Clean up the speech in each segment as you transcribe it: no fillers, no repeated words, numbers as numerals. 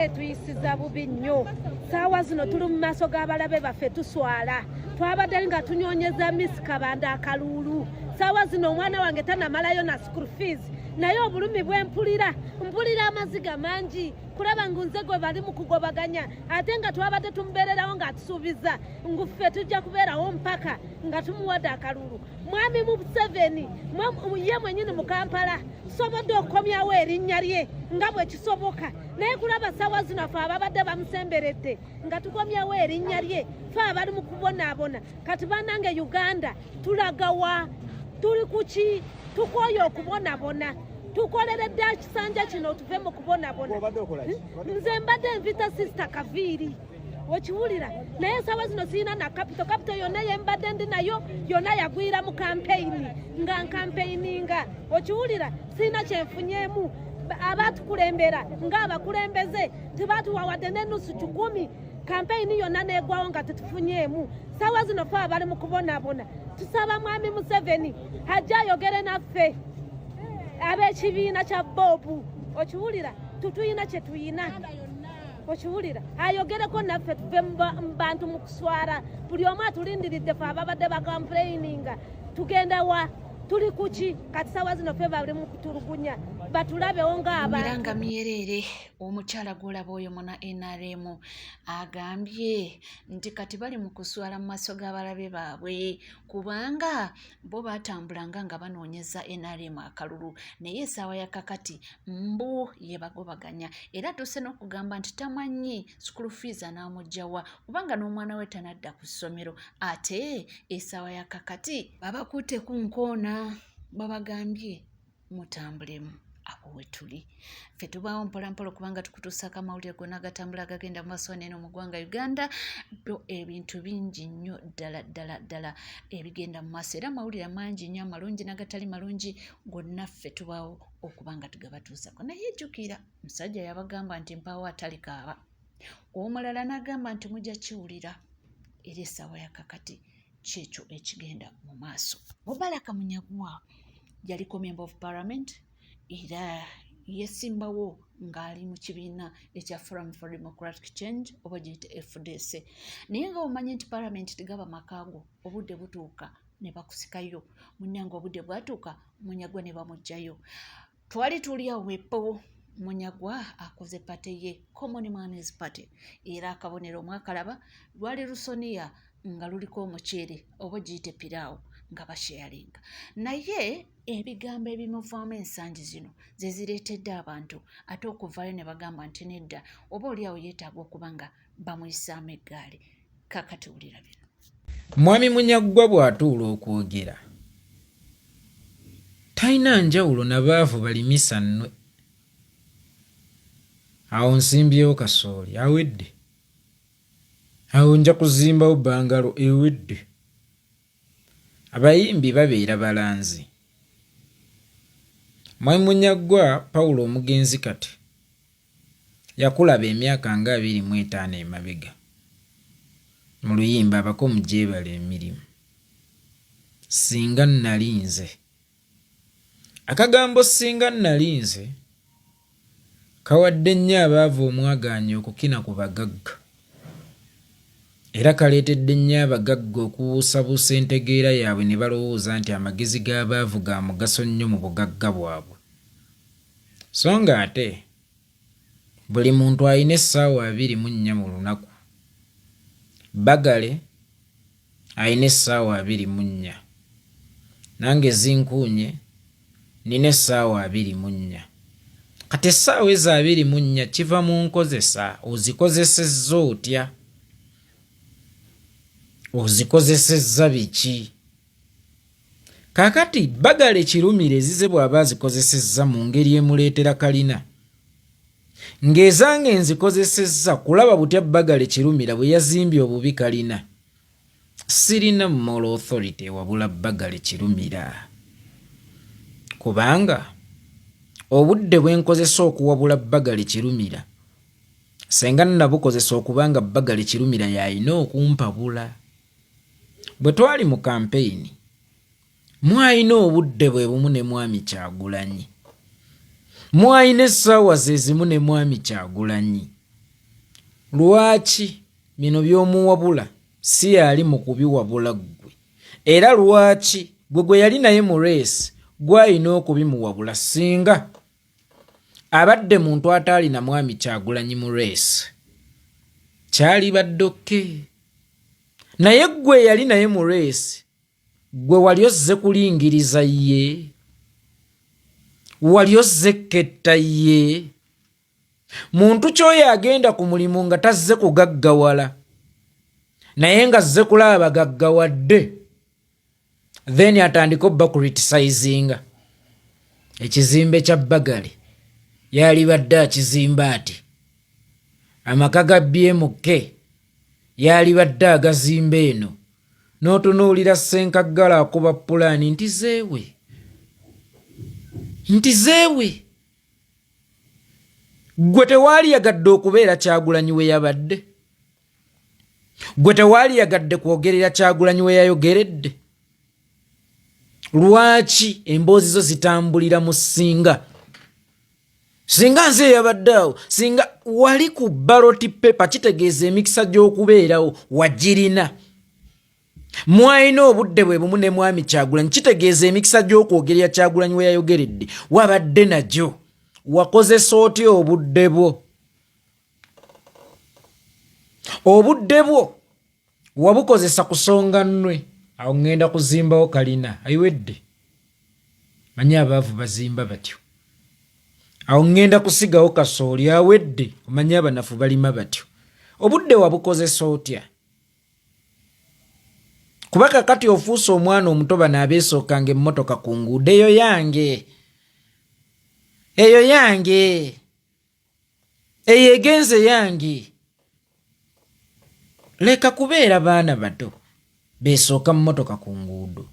Etuyisiza bubi nnyo. Saawa zino tuli mu maaso g'abalabe baffe, tuswala. Twabadde nga tunyonyeza Miss Kabanda akaluulu. Saawa zino omwana wange tanamalayo na school fees, naye obulumi bwempulira, mpulira amaziga mangi kulaba ngu nze gwe bali mu kugobaganya, ate nga twabadde tumubeererawo ng'atusuubiza ngu ffe tujja kubeerawo mpaka nga tumuwadde akalulu. Mwami Museveni ye mwenyini mu Kampala tusobodde okukomyawo erinnya lye nga bwe kisoboka, naye kulaba saawa zino ffe ababadde bamusemberedde nga tukomyawo erinnya lye, ffe abali mu kubonaabona. Kati bannange, Uganda tulagawa? Tuli kuki? Tukooye okubonabona. Tukoleredde ekisanja kino tuve mu kubonabona. Nze mbadde nvita sister Kaviiri, okiwulira? Naye ensaawa zino sirina na capital. Capital yonna yembadde ndi nayo yonna yagwira mu kampeyini nga nkampeininga, okiwulira? Sirina kyenfunyeemu. Abatukulembera ng'abakulembeze tebatuwawadde n'enusu 100. Kampeyini yonna negwawo nga tetufunyeemu. Saawa zino fe abali mu kubonabona. Tusaba Mwami Museveni ajja ayogere naffe ab'ekibiina kya Bobu, okiwulira? Tutuyina kye tuyina, okiwulira? Ayogereko naffe tuve mu bantu mu kuswala. Buli omu atulindiridde. Fe ababadde bakampeininga tugenda wa? Tuli kuki? Kati sawa zino fe bali mu kutulugunya, batulabewo ng'abantu. Miranga myereere. Omukyala gw'olaba oyo muna NRM, agambye nti kati bali mu kuswala mu maaso g'abalabe baabwe, kubanga bo baatambulanga nga banoonyeza NRM akalulu, naye essaawa ya kakati mbu ye bagobaganya. Era atuuse n'okugamba nti tamanyi school fees anaamuggyawa, kubanga n'omwana we tanadda ku ssomero, ate essaawa ya kakati babakutte ku nkoona, babagambye mutambulemu. Awo we tuli ffe, tubaawo mpolampola okubanga tukutuusaako amawulire gonna agatambula agagenda mu maaso neeno mu ggwanga Uganda. Byo ebintu bingi nnyo ddala ddala ddala ebigenda mu maaso, era amawulire mangi nnyo, amalungi n'agatali malungi, gonna ffe tubaawo okuba nga tugabatuusako. Naye jjukira, musajja yabagamba nti mpaawo atalikaaba, omulala n'agamba nti mujja kiwulira. Era essaawa ya kakati kyekyo ekigenda mu maaso. Mubaraka Munyagwa yaliko member of parliament, era yesimbawo ng'ali mu kibiina ekya Forum for Democratic Change, oba giyite FDC. Naye nga omanyi nti parliament tegaba makaago, obudde butuuka ne bakusikayo. Munnange, obudde bwatuuka, Munyagwa ne bamuggyayo. Twali tuli awo wepo, Munyagwa akoze party ye, Common Man's Party, era akabonero omwakalaba lwali lusoniya nga luliko omuceere, oba giyite piraawo, nga basharinga. Naye ebigambo ebimuvaamu ensangi zino ze zireetedde abantu ate okuvaayo ne bagamba nti nedda, oba oli awo yeetaaga okuba nga bamuyisaamu eggaali. Kakati wulira bino. Mwami Munyaggwa bw'atuula okwogera talina njawulo nabaavu balimisa nnwe. Awo nsimbyewo kasooli awedde, awo nja kuzimbawo bangalo ewedde. Abayimbi babeera balanzi. Mwami Munyaggwa Paulo omugenzi kati yakulaba emyaka nga 25 emabega mu luyimba abako mugyebale emirimu. Singa nnali nze, akagambo "singa nnali nze" kawadde nnyo abaavu omwagaanya okukina ku bagagga, era kaleetedde nnyo abagagga okubuusabuusa entegeera yaabwe ne balowooza nti amagezi g'abaavu ga mugaso nnyo mu bugagga bwabwe. So ng'ate buli muntu alina essaawa 24 mu lunaku. Bagale alina essaawa 24, nange zinkuunye nina essaawa 24. Kati essaawa ezo 24 kiva mu nkozesa. Ozikozesezza otya? Ozikozesezza biki? Kaakati Bagale Kirumira ezize bw'aba azikozesezza mu ngeri emuleetera kalina, ng'ezange nzikozesezza kulaba butya Bagale Kirumira bwe yazimbye obubi kalina. Sirina moral authority ewabula Bagale Kirumira, kubanga obudde bwe nkozesa okuwabula Bagale Kirumira, senga nabukozesa okuba nga Bagale Kirumira y'alina okumpabula. Bwe twali mu kampeyini, mwalina obudde bwe bumu ne Mwami Kyagulanyi, mwalina essaawa ze zimu ne Mwami Kyagulanyi. Lwaki bino by'omuwabula si y'ali mu kubiwabula ggwe? Era lwaki gwe gwe yali naye mu reesi gw'alina okubimuwabula singa abadde muntu ataali na mwami Kyagulanyi mu reesi? Kyalibadde okke. Naye ggwe eyali naye mu reesi Ggwe wali ozze kulingiriza ye? Wali ozze kketta ye? Muntu ki oyo agenda ku mulimu nga tazze kugaggawala naye nga azze kulaba bagaggawadde then atandike obba criticizinga ekizimbe kya Bagali yalibadde akizimba ati amaka ga BMK yalibadde agazimba eno n'otunuulira ssenkaggala akuba pulaani nti zeewe nti zeewe gwe tewaaliyagadde okubeera Kyagulanyi we yabadde gwe tewaaliyagadde kwogerera Kyagulanyi we yayogeredde lwaki emboozi zo zitambulira mu ssinga singa nze eyabadde awo singa wali ku baloti pepa kitegeeza emikisa gy'okubeerawo wagirina mwalina obudde bwe bumu ne mwami Kyagulanyi kitegeeza emikisa gy'okwogerera Kyagulanyi we yayogeredde wabadde nagyo wakozesa otya obudde bwo obudde bwo wabukozesa kusonga nnwe awo ŋŋenda kuzimbawo kalina ayiwedde manyi abaavu bazimba batyo awo ŋŋenda kusigawo kasooli awedde omanyi abanafu balima batyo obudde wabukozesa otya kuba kakati ofuuse omwana omuto bano abeesookanga emmotoka ku nguudo eyo yange eyo yange eyo egenze yange leka kubeera baana bato besooka mmotoka ku nguudo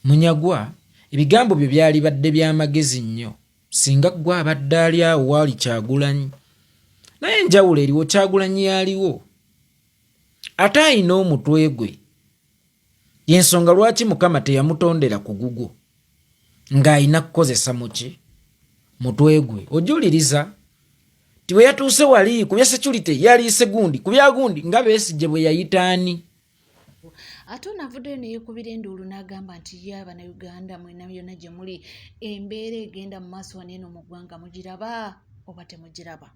munyagwa ebigambo byo byalibadde byamagezi nnyo singa ggwe abadde ali awo waali Kyagulanyi naye enjawulo eriwo Kyagulanyi yaliwo ate alina omutwe gwe yensonga lwaki mukama teyamutondera ku gugwo ng'alina kukozesa muki mutwe gwe ojuliriza ti bwe yatuuse wali ku bya security yaliise gundi ku bya gundi nga Besigye bwe yayita ani. Ate ono avuddeyo ne yeekubira enduulu n'agamba nti ye Abannayuganda mwena yonna gye muli embeera egenda mu maaso wano eno mu ggwanga mugiraba oba temugiraba.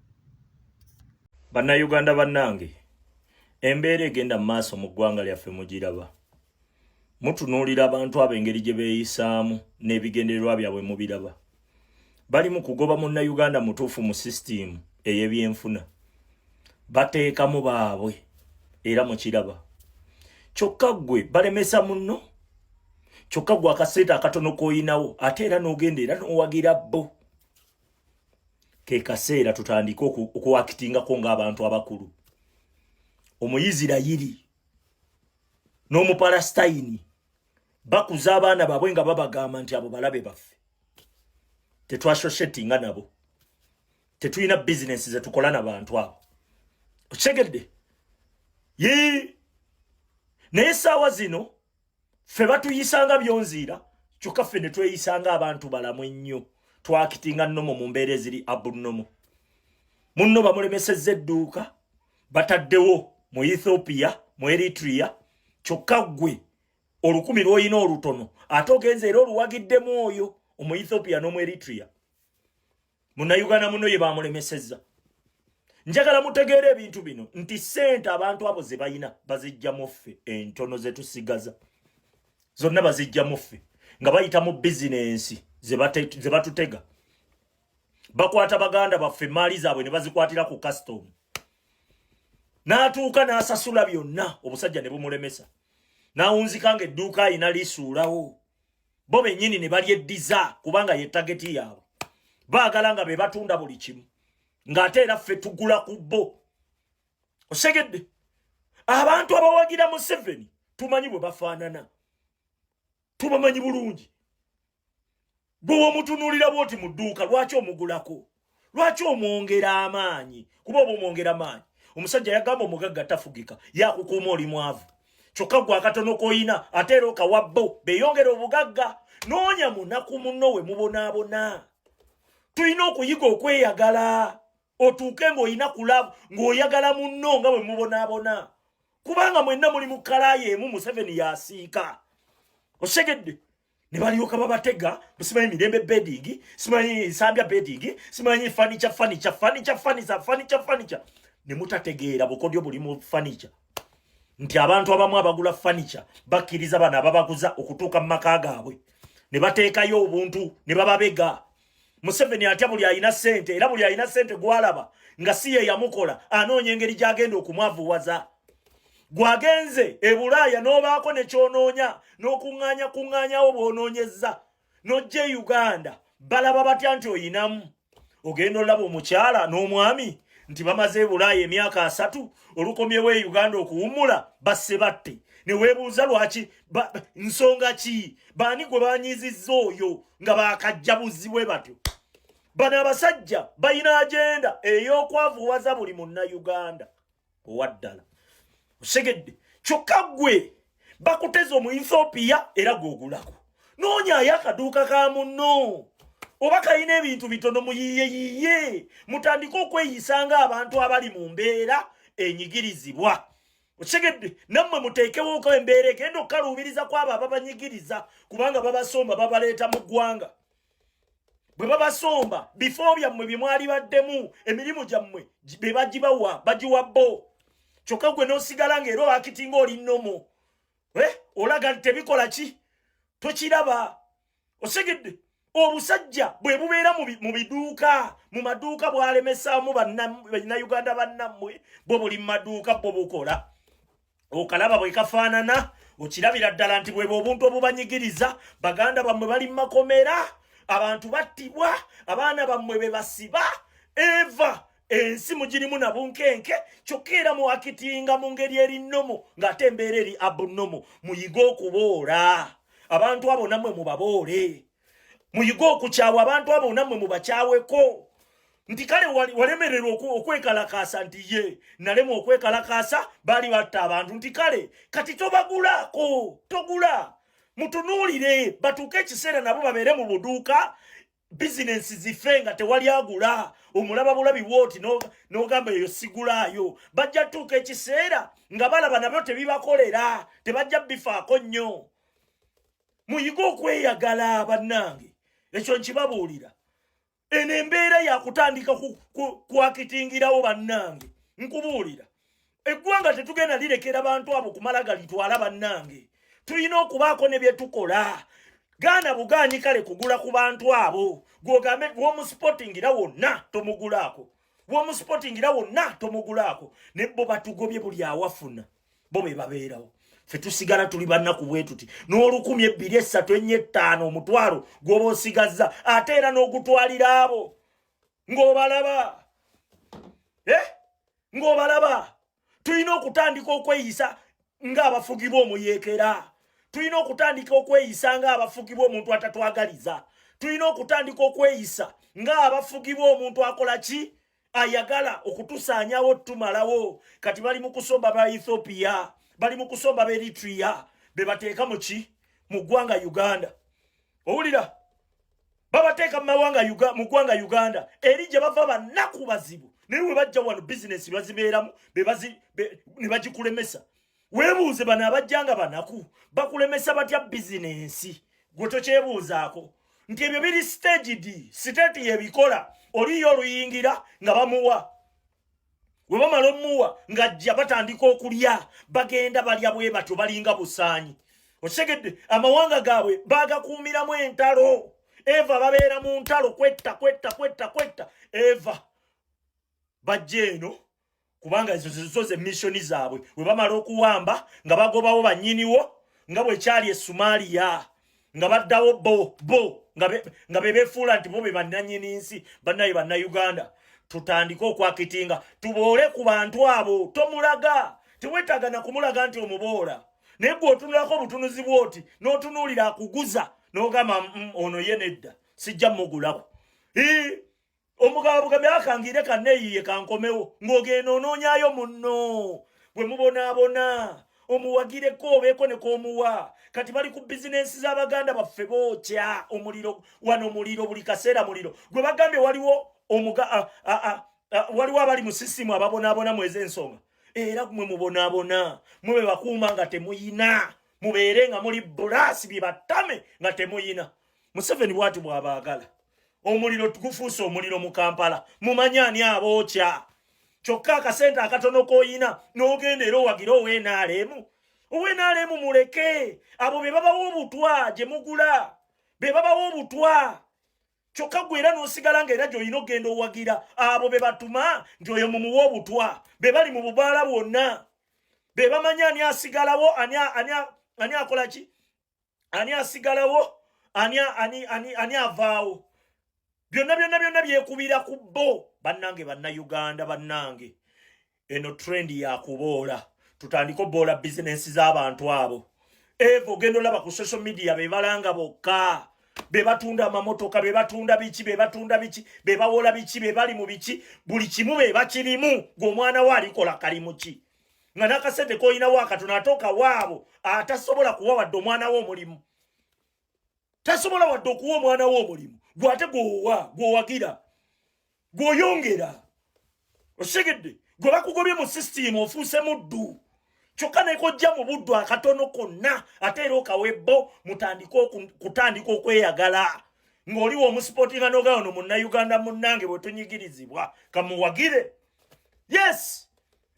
Bannayuganda bannange, embeera egenda mu maaso mu ggwanga lyaffe mugiraba. Mutunuulira abantu abo engeri gye beeyisaamu n'ebigendererwa byabwe mubiraba. Bali mu kugoba Munnayuganda mutuufu mu sisitiimu ey'ebyenfuna. Bateekamu baabwe era mukiraba. Kyokka ggwe balemesa munno, kyokka ggwe akaseeta akatono k'oyinawo ate era n'ogenda era n'owagira bo. Ke kaseera tutandike okuwakitingako ng'abantu abakulu. Omuyizirayiri n'Omupalasitayini bakuza abaana baabwe nga babagamba nti abo balabe baffe, tetwasoshetinga nabo, tetulina bizinensi zetukola na bantu abo. Okitegedde? Yii, naye essaawa zino ffe batuyisanga byonziira, kyokka ffe ne tweyisanga abantu balamu ennyo. Twakitinga nnomo mu mbeera eziri abunnomo. Munno bamulemesezza edduuka, bataddewo mu Ethiopia, mu Eritrea, kyokka ggwe olukumi lw'olina olutono ate ogenze era oluwagiddemu oyo omu Ethiopia n'omu Eritrea. Munnayuganda muno ye bamulemesezza. Njagala mutegeere ebintu bino nti ssente abantu abo ze balina bazijjamu ffe, entono ze tusigaza zonna bazijjamu ffe nga bayita mu bizinensi ze batutega. Bakwata baganda baffe emaali zaabwe ne bazikwatira ku custom, n'atuuka n'asasula byonna, obusajja ne bumulemesa n'awunzika ng'edduuka ayina lisuulawo, bo bennyini ne balyeddiza kubanga ye tageti yaabwe. Baagala nga be batunda buli kimu ng'ate era ffe tugula ku bo. Osegedde? Abantu abawagira Museveni tumanyi bwe bafaanana, tubamanyi bulungi. Gwe womutunuulira bwoti mu dduuka, lwaki omugulako? Lwaki omwongera amaanyi? Kuba oba omwongera amaanyi. Omusajja yagamba omugagga tafugika, yakukuuma oli mwavu. Kyokka gwe akatono k'oyina ate era okawa bo beeyongera obugagga. Noonya munaku munno we mubonaabona. Tulina okuyiga okweyagala. Otuuke ng'olina kulaavu ng'oyagala munno nga bwe mubonaabona, kubanga mwenna muli mu kalaayi emu. Museveni yasiika, osegedde? Ne balyoka babatega, simanyi Mirembe Bedding, simanyi Nsambya Bedding, simanyi furniture, furniture, furniture, furniture, furniture, furniture, ne mutategeera bukodyo buli mu furniture, nti abantu abamu abagula furniture bakkiriza bano ababaguza okutuuka mu maka gaabwe ne bateekayo obuntu ne bababega. Museveni atya buli alina ssente, era buli alina ssente gwalaba nga si ye yamukola anoonya engeri gy'agenda okumwavuwaza. Gwagenze e Bulaaya n'obaako ne kyonoonya n'okuŋŋaanya kuŋŋaanyawo bw'onoonyezza n'ojja e Uganda, balaba batya nti oyinamu? Ogenda olaba omukyala n'omwami nti bamaze e Bulaaya emyaka 30, olukomyewo e Uganda okuwummula, basse batte. Ne weebuuza lwaki, nsonga ki, baani gwe banyizizza oyo nga bakajja buzibwe batyo? Bano abasajja balina agenda ey'okwavuwaza buli Munnayuganda owaddala, osegedde? Kyokka ggwe bakuteza omu Ethiopia era gwogulako. Noonyayo akaduuka ka munno oba kalina ebintu bitono, muyiiye yiiye, mutandike okweyisa ng'abantu abali mu mbeera enyigirizibwa, okitegedde? Nammwe muteekewoko embeera egenda okukaluubiriza ku abo ababanyigiriza, kubanga babasomba babaleeta mu ggwanga. Bwe babasomba, bifo byammwe bye mwali baddemu, emirimu gyammwe be bagibawa, bagiwa bo, kyokka gwe n'osigala ng'era oakitinga oli nnomo, eh? Olaga nti tebikola ki, tokiraba, osegedde? Obusajja bwe bubeera mu biduuka, mu maduuka, bwalemesaamu Bannayuganda bannammwe. Bwo buli mu maduuka, bwo bukola. Okalaba bwe kafaanana, okirabira ddala nti bwebwe obuntu obubanyigiriza. Baganda bammwe bali mu makomera, abantu battibwa, abaana bammwe be basiba. Eva ensi mugirimu na bunkenke, kyokka era muakitinga mu ngeri eri normal ng'ate embeera eri abnormal. Muyige okuboola abantu abo, nammwe mubaboole. Muyige okukyawa abantu abo, nammwe mubakyaweko, nti kale walemererwa okwekalakaasa, nti ye nalema okwekalakaasa, baali batta abantu, nti kale kati tobagulaako, togula. Mutunuulire batuuke ekiseera nabo babeere mu buduuka, bizinensi zife nga tewali agula. Omulaba bulabi wooti n'ogamba eyo sigulaayo. Bajja tuuka ekiseera nga balaba nabyo tebibakolera, tebajja bifaako nnyo. Muyige okweyagala bannange, ekyo nkibabuulira. Eno embeera yakutandika kwakitingirawo bannange, nkubuulira. Eggwanga tetugenda lirekera bantu abo kumala galitwala. Bannange, tulina okubaako ne bye tukola. Gaana bugaanyi kale kugula ku bantu abo, gwogambe womuspotingira wonna tomugulaako, womuspotingira wonna tomugulaako. Ne bo batugobye buli awafuna, bo be babeerawo, ffe tusigala tuli bannaku bwe tuti. N'olukumi, ebbiri, essatu, ennya, ettaano, omutwalo gw'oba osigazza, ate era n'ogutwalira abo ng'obalaba, eh? Ng'obalaba. Tulina okutandika okweyisa ng'abafugibwa omuyeekera. Tulina okutandika okweyisa ng'abafugibwa omuntu atatwagaliza. Tulina okutandika okweyisa ng'abafugibwa omuntu akola ki, ayagala okutusaanyawo, tumalawo. Kati bali mu kusomba ba Ethiopia, bali mu kusomba ba Eritrea, be bateeka mu ki, mu ggwanga Uganda. Owulira, babateeka mu mawanga, mu ggwanga Uganda, eri gye bava bannaku bazibu, naye we bajja wano bizinesi bazibeeramu ne bagikulemesa. Weebuuze, bano abajja nga banaku bakulemesa batya bizinensi? Gwe tokyebuuzaako nti ebyo biri staged, state yebikola. Oliyo oluyingira nga bamuwa, we bamala omuwa ng'ajja batandika okulya, bagenda balya bwe batyo, balinga busaanyi, okitegedde? Amawanga gaabwe bagakuumiramu entalo. Eva babeera mu ntalo, kwetta, kwetta, kwetta, kwetta. Eva bajja eno kubanga ezo zo ze mission zaabwe. We bamala okuwamba nga bagobawo bannyiniwo, nga bwe kyali e Somalia, nga baddawo bo bo nga be beefuula nti bo be bannannyini nsi. Bannaye Bannayuganda, tutandike okwakitinga, tuboole ku bantu abo. Tomulaga, teweetaaga na kumulaga nti omuboola, naye gwe otunulako obutunuzi bwoti n'otunuulira akuguza n'ogamba, ono ye nedda, sijja mugulako." Omugabo bugambe akangire kaneeyiye kankomewo, ng'ogenda onoonyayo munno bwe mubonaabona, omuwagireko, obeeko ne k'omuwa. Kati bali ku bizinensi z'abaganda baffe, bookya omuliro wano, muliro buli kaseera, muliro gwe bagambye. Waliwo omuga Waliwo abali mu sisitimu ababonaabona mu ez'ensonga, era mwe mubonaabona, mwe be bakuuma nga temuyina, mubeere nga muli bulasi byebattame nga temuyina. Museveni bwati bw'abaagala. Omuliro gufuuse omuliro mu Kampala, mumanyi ani abookya. Kyokka akasente akatono k'oyina n'ogenda era owagira ow'NRM. Ow'NRM muleke, abo be babawa obutwa gye mugula, be babawa obutwa. Kyokka gwe era n'osigala nga era gy'olina okugenda owagira abo be batuma nti oyo mumuwa obutwa. Be bali mu bubaala bwonna, be bamanyi ani asigalawo, ani akola ki, ani asigalawo, ani avaawo. Byonna byonna byonna byekubira ku bo. Bannange Bannayuganda, bannange, eno trend yakuboola. Tutandike oboola bizinensi z'abantu abo. Eva ogenda olaba ku social media be balanga bokka, be batunda amamotoka, be batunda biki, be batunda biki, be bawola biki, be bali mu biki, buli kimu be bakirimu. Gwe omwana we alikola kalimu ki nga n'akasente k'olinawo akatono ate okawaabo atasobola kuwa wadde omwana we omulimu, tasobola wadde okuwa omwana we omulimu, gwe ate gwowa, gwowagira, gwoyongera. Okitegedde? Gwe bakugobye mu sisitimu, ofuuse muddu. Kyokka nekojja mu buddu akatono konna ate era okawebbo, mutandike kutandika okweyagala ng'oliwo omusipootinga n'ogamba no Munnayuganda munnange bwe tunyigirizibwa kamuwagire. Yes,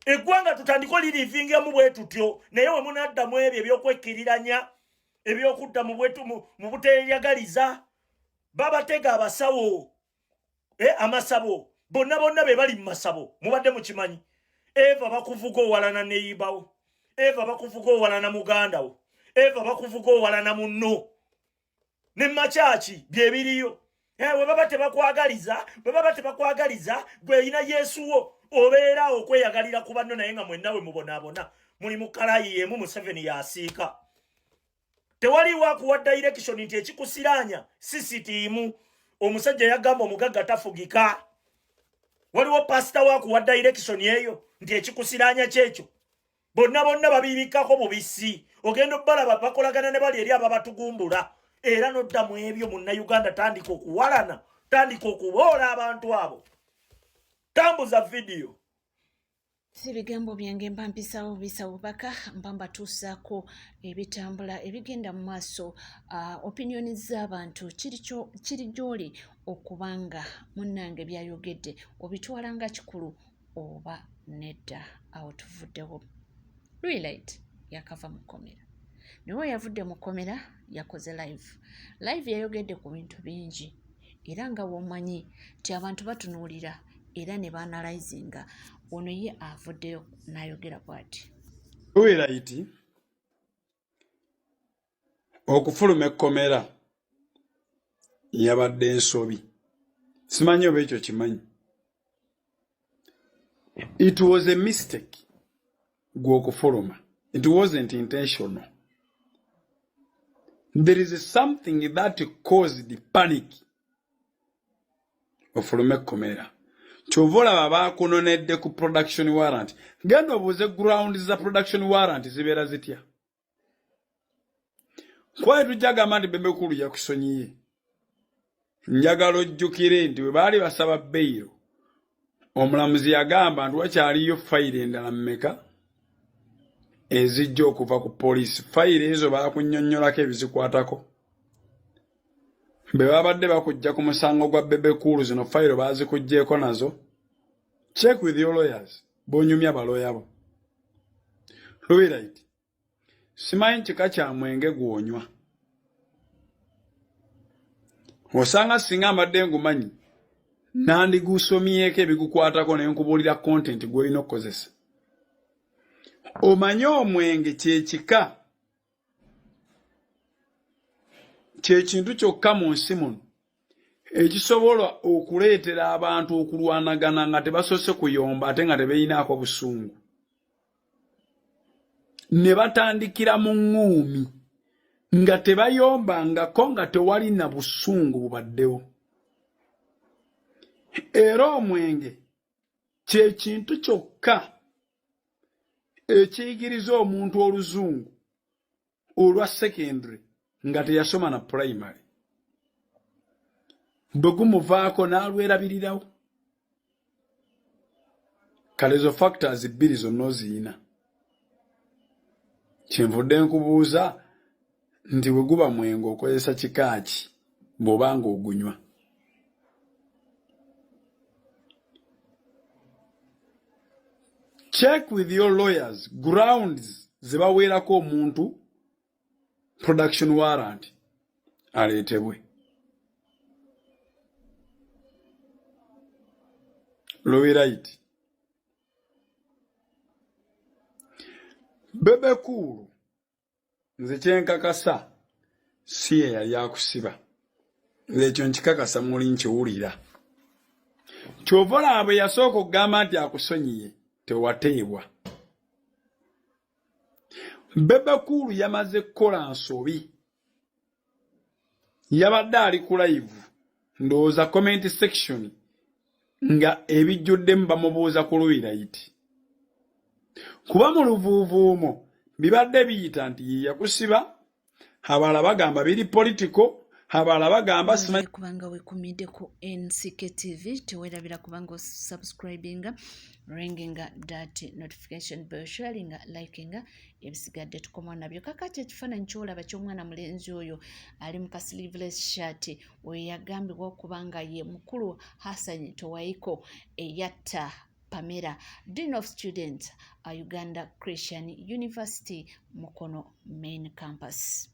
eggwanga tutandike olirivingamu bwe tutyo. Naye we munaddamu ebyo eby'okwekkiriranya, ebyokudda mu buteeyagaliza, babatega abasawo, amasabo bonna bonna be bali mu masabo. Mubadde mukimanyi? Eva bakuvuga owalana neyibawo, eva bakuvuga owalana muganda wo, eva bakuvuga owalana munno ne makyaki byebiriyo. We baba tebakwagaliza, bwe baba tebakwagaliza, gwe erina Yesu wo, obeera okweyagalira ku banno. Naye nga mwenna we mubonaabona muli mu kalayi yemu. Museveni yasiika, tewaliwo akuwa direction nti ekikusiraanya sisitiimu. Omusajja yagamba omugagga tafugika. Waliwo pasita wakuwa direction eyo nti ekikusiraanya kyekyo? Bonna bonna babibikkako bubisi. Ogenda obbalaba bakolagana ne bali eri ababatugumbula, era nodda mu ebyo. Munnayuganda, tandika okuwalana, tandika okuboola abantu abo, tambuza vidiyo. Si bigambo byange, mba mpisawo bisa bubaka, mba mbatuusaako ebitambula, ebigenda mu maaso, opinioni z'abantu. Kiri gy'oli okubanga munnange byayogedde obitwala nga kikulu oba nedda. Awo tuvuddewo. Luwilight yakava mu kkomera, naye we yavudde mu kkomera yakoze live. Live yayogedde ku bintu bingi, era nga bw'omanyi nti abantu batunuulira era ne baanalyzinga. Ono ye avuddeyo n'ayogera bw'ati. Luwilight okufuluma ekkomera yabadde ensobi. Simanyi oba ekyo kimanyi. It was a mistake gwe okufuluma. It wasn't intentional. There is something that caused panic ofulume ekkomera. Kyova olaba baakunonedde ku production warrant. Genda obuuze ground za production warrant zibeera zitya. Kwaye tujja gamba nti Bebe Cool yakusonyiye. Njagala ojjukire nti bwe baali basaba bail, omulamuzi yagamba nti wakyaliyo fayiro endala mmeka ezijja okuva ku poliisi. Fayiro ezo baakunnyonnyolako ebizikwatako bwe babadde bakujja ku musango gwa Bebe Cool. Zino fayiro baazikuggyeeko nazo. Check with your lawyers, bonyumya balooya bo. Luwilight, simanyi kika kya mwenge gw'onywa. Osanga singa mbadde ngumanyi nandigusomyeko ebigukwatako ne nkubuulira content gw'olina okukozesa. Omanye omwenge kyekika kyekintu kyokka mu nsi muno ekisobola okuleetera abantu okulwanagana nga tebasoose kuyomba, ate nga tebeeyinaako busungu, ne batandikira mu ŋŋuumi nga tebayombangako, nga tewali na busungu bubaddewo. Era omwenge kyekintu kyokka ekiyigiriza omuntu oluzungu olwa secondary nga teyasoma na primary, bwe gumuvaako n'alwerabirirawo. Kale ezo factors bbiri zonna oziyina. Kyenvudde nkubuuza nti bwe guba mwenge okozesa kika ki bw'oba ng'ogunywa? Check with your lawyers grounds ze baweerako omuntu production warrant aleetebwe. Luwirayiti Bebe Cool nze kyenkakasa si ye yali akusiba, nze ekyo nkikakasa muli nkiwulira. Kyova olaba bwe yasooka okugamba nti akusonyiye tewateebwa. Bebe Cool yamaze kukola nsobi, yabadde ali ku live ndowooza comment section nga ebijjuddemu bamubuuza ku Luwirayiti, kuba mu luvuuvuumo bibadde biyita nti ye yakusiba, abalala bagamba biri political, abalala bagamba simanyi. Kubanga wekumidde ku NCK TV, tewerabira kubanga osubscribinga, ringinga that notification bell, sharinga, likinga, ebisigadde tukoma nabyo. Kakati ekifaananyi kyolaba ky'omwana mulenzi oyo ali mu ka sleeveless shirt, oyo yagambibwa okuba nga ye mukulu Hassan Towaiko eyatta Pamela, Dean of Students, Uganda Christian University, Mukono Main Campus.